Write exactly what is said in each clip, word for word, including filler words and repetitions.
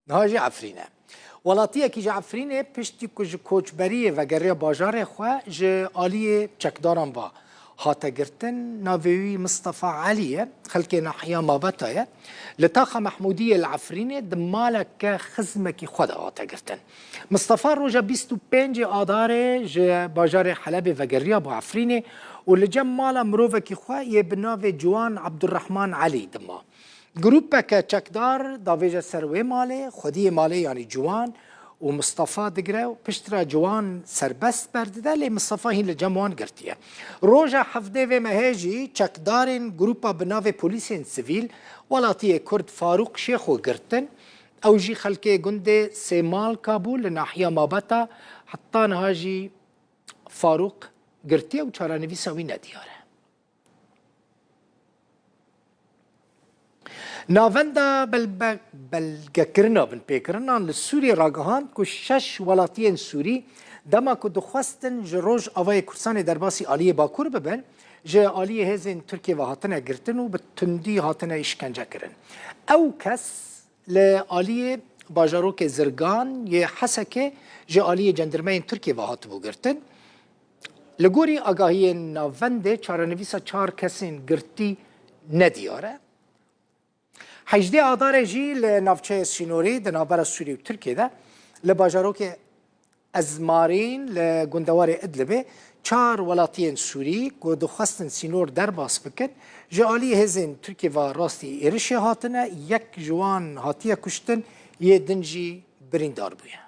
Niha jî Efrîn e. Welatiyekî ji Efrînê piştî ku ji koçberiyê vegeriya bajarê xwe ji aliyê çekdaran ve hate girtin, navê wî Mistefa Elî ye, xelkê nahiya Mabeta ye. Li taxa Mehmûdiyê li Efrînê di maleke xizmekî xwe de hate girtin. Mistefa roja bîst û pêncê Adarê ji bajarê Helebê vegeriya bo Efrînê û li cem mala mirovekî xwe yê bi navê Ciwan Ebdurrehman Elî dima. Grûpeke çekdar davêje ser wê malê, xwediyê malê yanî Ciwan û Mistefa digire û piştre Ciwan serbest berdide, lê Mistefa hîn li cem wan girtiye. Roja hevdê vê mehê jî çekdarên grûpa bi navê Polîsên Sivîl welatiyê Kurd Farûq Şêxo girtin. Ew jî xelkê gundê Sêmalka bû li nahiya Mabeta, heta niha jî Farûq girtiye û çarenivîsa wî nediyar e. Navenda belbe-, belgekirina binpêkirinan li Sûriyê ragihand ku şeş welatiyên Sûrî dema ku dixwestin ji Rojavayê Kurdistanê derbasî aliyê Bakur bibin, ji aliyê hêzên Tirkiyê ve hatine girtin û bi tundî hatine îşkence kirin. Ew kes li aliyê bajarokê Zirgan yê Hesekê ji aliyê cendirmeyên Tirkiyê ve hatibû girtin. Li gorî agahiyên navendê, çarenivîsa çar kesên girtî nediyar e. Hejdê Adarê jî li navçeyê sînorî di navbera Sûriyê û Tirkiyê de li bajarokê Ezmarîn li gundewarê Idlibê çar welatiyên Sûrî ku dixwestin sînor derbas bikin, ji aliyê hêzên Tirkiyê ve rastî êrişê hatine, yek ji wan hatiye kuştin, yê din jî birîndar bûye.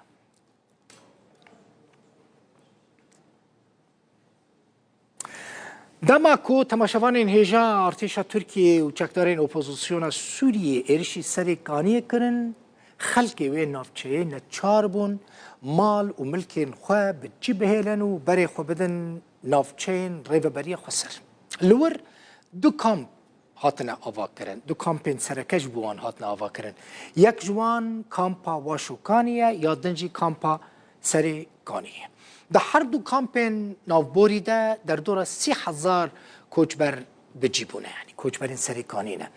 Dema ku temaşevanên hêja artêşa Tirkiyê û çekdarên opozisyona Sûriyê êrişî Serê Kaniyê kirin, xelkê wê navçeyê neçar bûn mal û milkên xwe bi cî bihêlin û berê xwe bidin navçeyên Rêveberiya Xweser. Li wir du kamp hatine avakirin. Du kampên sereke ji bo wan hatine avakirin. Yek ji wan kampa Waşokanî ye, ya din jî kampa Serê Kanî ye. Di her du kampên navborî de derdora sî hezar koçber bi cî bûne, yanî koçberên Serê Kanî ne.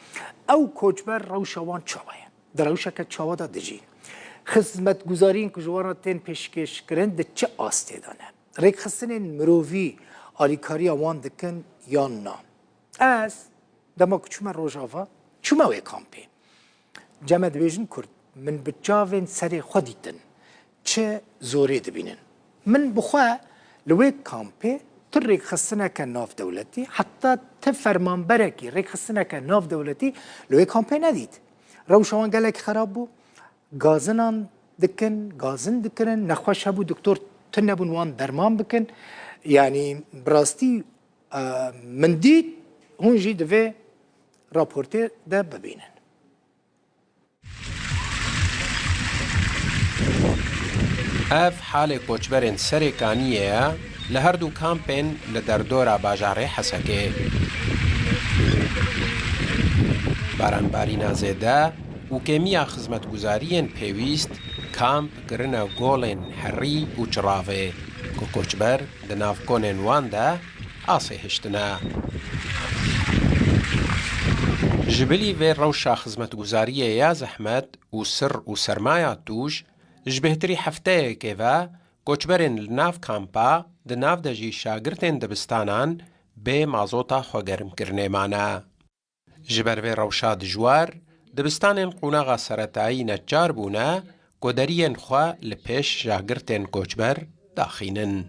Ew koçber rewşa wan çawa ye? Di rewşeke çawa de dijîn? Xizmetguzariyên ku ji wan re tên pêşkêşkirin di çi astê de ne? Rêkxistinên mirovî alîkariya wan dikin yan na? Ez dema ku çûme Rojava, çûme wê kampê. Cem e dibêjin Kurd, min bi çavên serê xwe dîtin, çi zorê dibînin. Min bi xwe li wê kampê tu rêkxistineke navdewletî, heta ti fermanberekî rêkxistineke navdewletî li wê kampê nedît. Rewşa wan gelek xerab bû. Gazinan dikin, gazin dikirin, nexweş hebû, doktor tune bûn wan derman bikin. Yanî bi rastî, e, min dît, hûn jî divê raportê de bibînin. Ev halê koçberên Serê Kaniyê ye, li her du kampên li derdora bajarê Hesekê. Baranbarîna zêde û kêmiya xizmetguzariyên pêwîst, kamp kirine golên herî û çiravê, ku koçber di nav konên wan de asê hiştine. Ji bilî vê rewşa xizmetguzariyê ya zehmet û sir û sermaya tûj, ji bêhtirî hefteyekê ve koçberên li nav kampa di nav de jî şagirtên dibistanan bê mazota xwegermkirinê mane. Ji ber vê rewşa dijwar, dibistanên qonaxa seretayî neçar bûne ku deriyên xwe li pêş şagirtên koçber daxînin.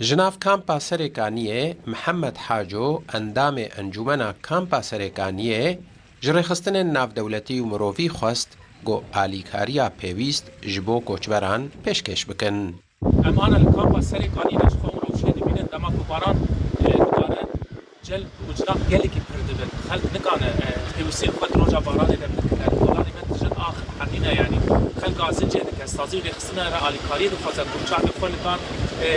Ji nav kampa Serê Kaniyê Mihemed Haco, endamê Encûmena Kampa Serê Kaniyê, ji rêxistinên navdewletî û mirovî xwest ku alîkariya pêwîst ji bo koçberan pêşkêş bikin. Em ana li kampa Serê Kaniyê de ji xwe û rewşê dibînin, dema ku baran, e, dikare, cel û cinak gelekî pir dibin. Xelk nikane, e, pêwîstiyên xwe di roja baranê de bikin. Yanî kolanê me dijin ax hemîne, yanî xelk gazin jê dike. Sazî û rêxistina re alîkariyê dixwaze ku çavê xwe li van, e,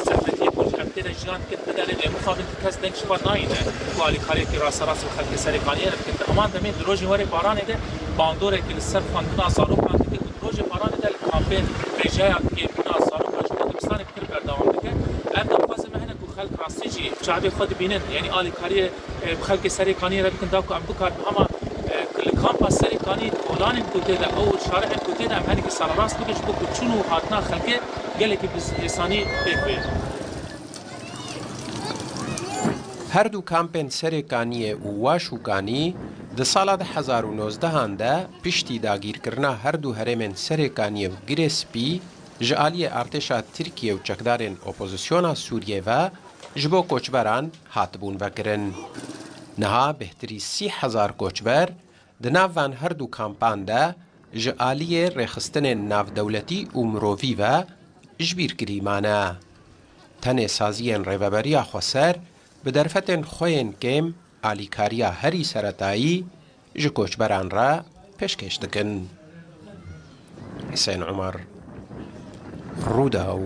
zehmetiyê ku em tê de jiyan dikin bide rê, lê mixabin kes deng ji xwe nayîne ku alîkariyekî rasterast bi xelkê Serê Kaniyê re bikin. Di heman demê di rojên werê baranê de bandoreke li ser xwendina zarokan dike ku di rojê baranê de li kampê rêjeya kêmbûna zarokan ji bo dibistanê pir berdewam dike. Ev daxwaza me hene ku xelk rastî jî çavê xwe dibînin, yanî alîkariyê, e, bi xelkê Serê Kaniyê re bikin, da ku em bikarin hema, e, li kampa Serê Yanî kolanên ku tê de, ew şarihên ku tê de em herî sererast bikin, ji bo ku çûn û hatina xelkê gelekî bi hêsanî pêk bê. Her du kampên Serê Kaniyê û Waş û Kanî di sala du hezar û nozdehan de piştî dagîrkirina her du herêmên Serê Kaniyê û Girê Spî ji aliyê artêşa Tirkiyê û çekdarên opozisyona Sûriyê ve ji bo koçberan hatibûn vekirin. Niha bêhtirî sî hezar koçber di nav van her du kampan de ji aliyê rêxistinên navdewletî û mirovî ve ji bîr kirî mane. Tenê saziyên Rêveberiya Xweser bi derfetên xwe yên kêm alîkariya herî seretayî ji koçberan re pêşkêş dikin. Husên Umar, Rûdaw.